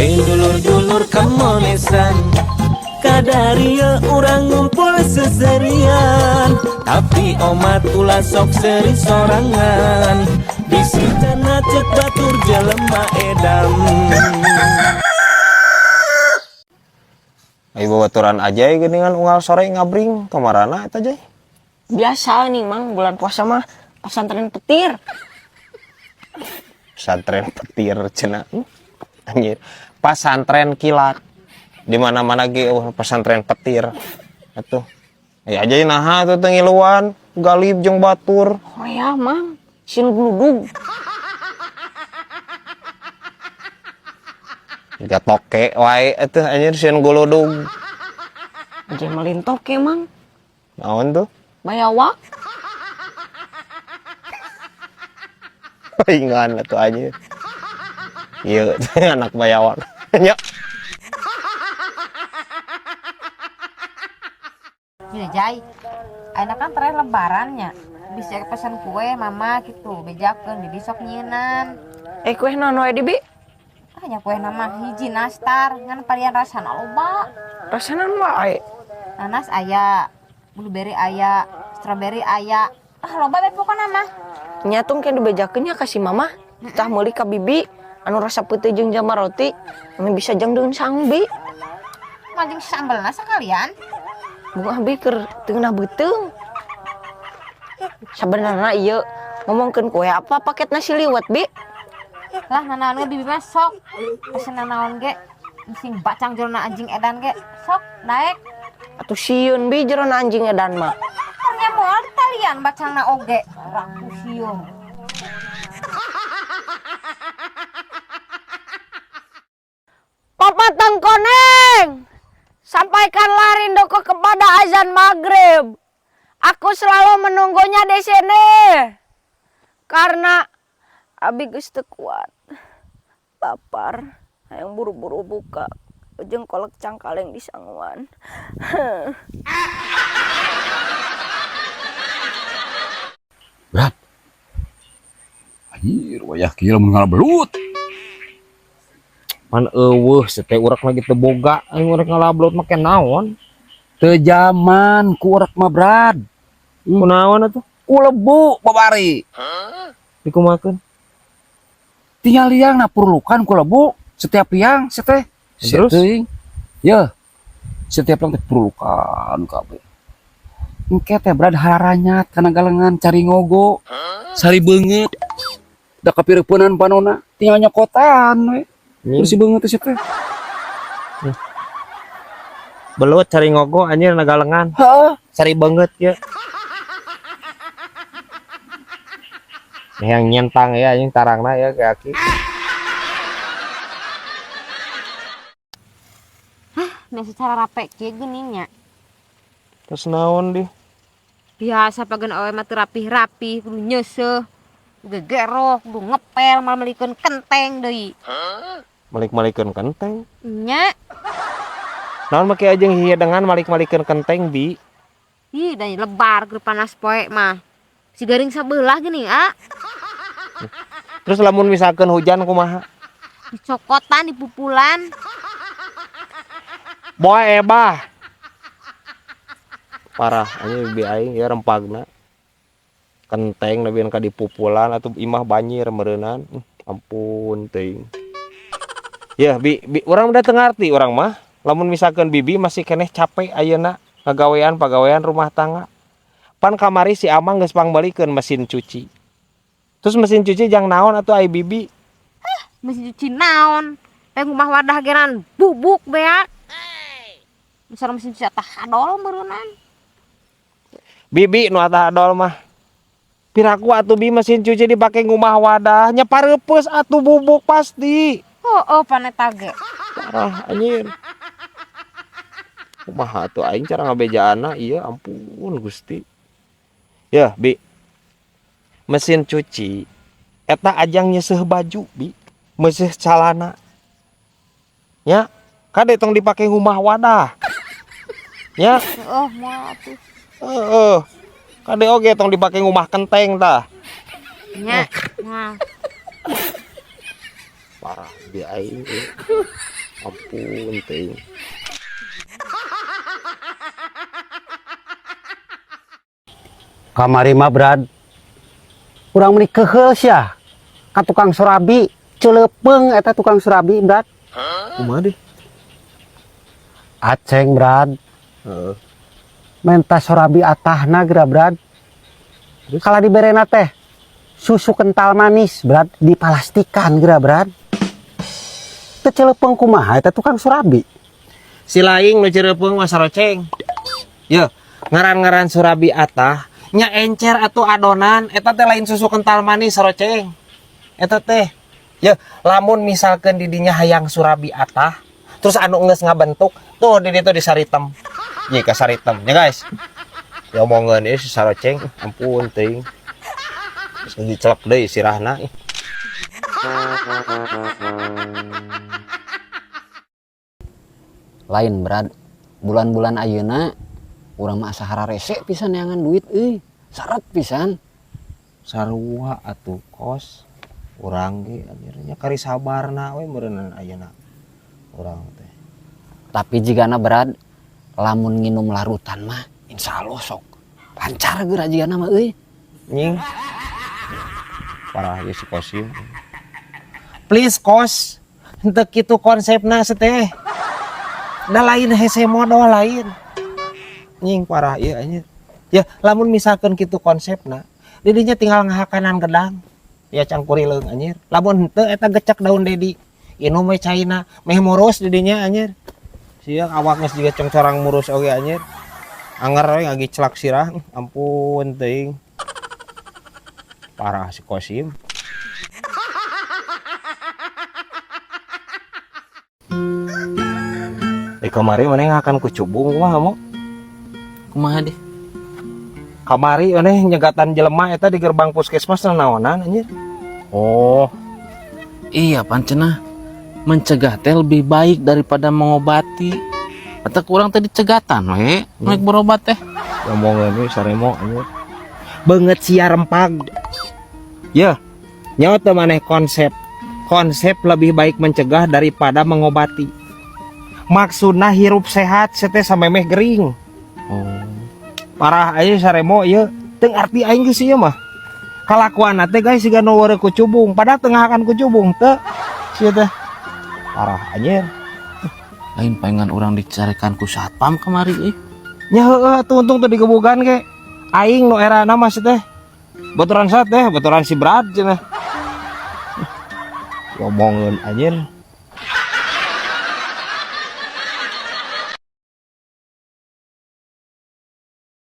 Dulur-dulur kamonesan, kadaria urang ngumpul seserian. Tapi omat ulah sok seri sorangan, bisi cenah cek batur jelema edan. Ayo babaturan aja ya geuningan unggal sore ngabring kamarana eta jay. Biasa nih Mang, bulan puasa mah pesantren petir. Pesantren petir cenah. Anjir. Pasantren kilat. Di mana-mana ge pesantren petir. Atuh. Ya aja naha tuh teu ngiluan, galib jeung batur. Oh ya Mang, sin gludug. Jiga toke wae atuh anjir sieun guludug. Aja melin toke Mang. Naon tuh? Bayawak. Palingan atuh anjir. Ieu anak bayawak. Nya. Gini Jai, ayeuna kan tren lebarannya. Bisa pesan kue mama gitu, bejakeun bibi sok nyienan. Kue naon wae di bi? Hanya kue nama hiji nastar, ngan varian rasana loba. Rasana wae. Nanas aya, blueberry aya, strawberry aya. Ah loba be pokona mah. Nya tung ke dibejakeun nya ka si mama. Tah meuli ka bibi anu rasa putih jeung jamar roti, anu bisa jang deun sangbi. Mancing sambelna sakalian. Bunga abi keur teu ngeunah beuteung. Sabenerna ieu ngomongkeun kue apa paket nasi liwet bi? Lah nanaon ge bibi mah sok. Pesen nanaon ge sing bacang jerona anjing edan ge sok daek. Atuh sieun bi jerona anjing edan mah. Nya moal talian bacangna oge. Raku sieun. Papa Tengkoneng, sampaikanlah rinduku kepada azan maghrib. Aku selalu menunggunya di sini. Karena abi geus teu kuat. Lapar, hayang buru-buru buka. Ujung kolak cangkaleng di sanguan. Berat. Anjir, wayah kieu lamun ngalabelut. Pan eueuh sete urang lagi teu boga, aing urang ngalabelut make naon? Teu jaman ku urang mah brad. Kunaon atuh? Ku lebu babari. Dikumakeun? Tinggal liang na perlukan ku lebu setiap liang seteh. Terus? Teuing. Yeuh. Setiap liang teh perlukan kabeh. Engke teh brad haranyat kana galengan cari ngogo. Sari beungeut. Da kapireupeunnan panona tinggal nyokotan we. Terus si beungeut teh teh. Belut cari ngogo anjir na galengan. Heeh. Sari beungeut ye. Yang nyentang ya anjing tarangna ya ke aki. Hah, nya secara rape kieu geuning nya. Terus naon di? Biasa pageun awe mah teu rapih-rapih, kudu nyeuseuh, gegeroh, kudu ngepel, malah melikeun kenteng deui. Malik-malikeun kenteng? Nya. Naon make aja hihidengan malik-malikeun kenteng bi? Ih, da lebar keur panas poe mah. Si garing sabelah geuning, ah. Terus lamun misalkan hujan kumaha? Dicokotan, dipupulan. Boe ebah. Parah anjing bibi aing ya rempagna. Kenteng lebih ka dipupulan atau imah banjir meureunan. Ampun teuing. Ya bi, bi urang udah teu ngarti urang mah. Lamun misalkan bibi masih keneh capek ayeuna ngagawean pagawean rumah tangga. Pan kamari si amang geus pangbalikeun mesin cuci. Terus mesin cuci jang naon atuh ai bibi? Hah, mesin cuci naon? Ngumah wadah geran bubuk beak. Misalnya mesin cuci atah adol meureunnan. Bibi nu atah adol mah. Piraku atuh bi mesin cuci dipake ngumah wadah nya pareupeus atuh bubuk pasti. Heueuh paneta ge. Parah anjir. Kumaha atuh aing cara ngabejaanna ieu ampun Gusti. Ya, bi. Mesin cuci eta ajang nyeuseuh baju, bi. Meuseuh calana. Nya, kade tong dipake ngumah wadah. Nya. Heeh, moal atuh. Heeh. Kade oge tong dipake ngumah kenteng tah. Nya, moal. Parah bi aing. Ampun teuing. Kamari mah, Brad, urang meuni keheul sia ka tukang surabi, ceulepeung eta tukang surabi, Brad. Kumaha deh? Aceng, Brad. Heeh. Menta surabi atahna geura, Brad. Terus? Kala diberena teh susu kental manis, Brad, dipalastikan geura, Brad. Teu ceulepeung kumaha eta tukang surabi? Si laing nu ceurepeung mah saroceng. Ye, ngaran-ngaran surabi atah nya encer atau adonan eta teh lain susu kental manis, saroceng. Eta teh. Ye, lamun misalkan didinya hayang surabi atah, terus anu geus ngabentuk, tuh di ditu di saritem. Ye ka saritem ya guys. Ya omongeun ieu si saroceng, ampun teuing. Terus dicelek deui sirahna. Ih. Lain, Brad, bulan-bulan ayeuna urang mah asa hararese pisan neangan duit euy, syarat pisan. Sarua atuh, Kos, urang ge anjir nya kari sabarna we meureunnan ayeuna urang teh. Tapi jigana, Brad, lamun nginum larutan mah insyaallah sok lancar geura jigana mah euy. Nying, parah ieu si Kosim. Please, Kos, henteu kitu konsepna teh da, lain hese modal lain. Nying, parah ieu anjir. Ya lamun misalkan kitu konsepna, didinya tinggal ngahakanan gedang ya cangkurileung anjir. Lamun henteu eta gecek daun dedi, inum we caina meh murus didinya anjir. Sia awak geus jiga congcorang murus oge anjir, anger we ngagicelak sirah. Ampun teuing, parah si Kosim. Eh, kamari maneh ngakan kucubung kumaha mo? Kumaha deh? Kamari maneh nyegatan jelema eta di gerbang puskesmas naonan anjir? Oh. Iya, pancenah mencegah teh lebih baik daripada mengobati. Atau kurang tadi cegatan we, naik berobat teh. Ngomongeun we saremo anjir. Beungeut sia rempag. Ya, nyawa teu maneh konsep. Konsep lebih baik mencegah daripada mengobati. Maksudna hirup sehat teh samemeh gering. Oh. Parah aja saremo ieu. Teu ngarti aing geus ieu mah. Kalakuan teh guys siga nu weureu kucubung, padahal teu ngahakan kucubung teu. Sia teh. Parah anjir. Lain palingan urang dicarikan ku satpam kemari euy. Nya heueuh atuh, untung teu digebugan ge. Aing nu erana mah teh. Baturan sat teh, baturan si Brad cenah. Ngomongeun anjir.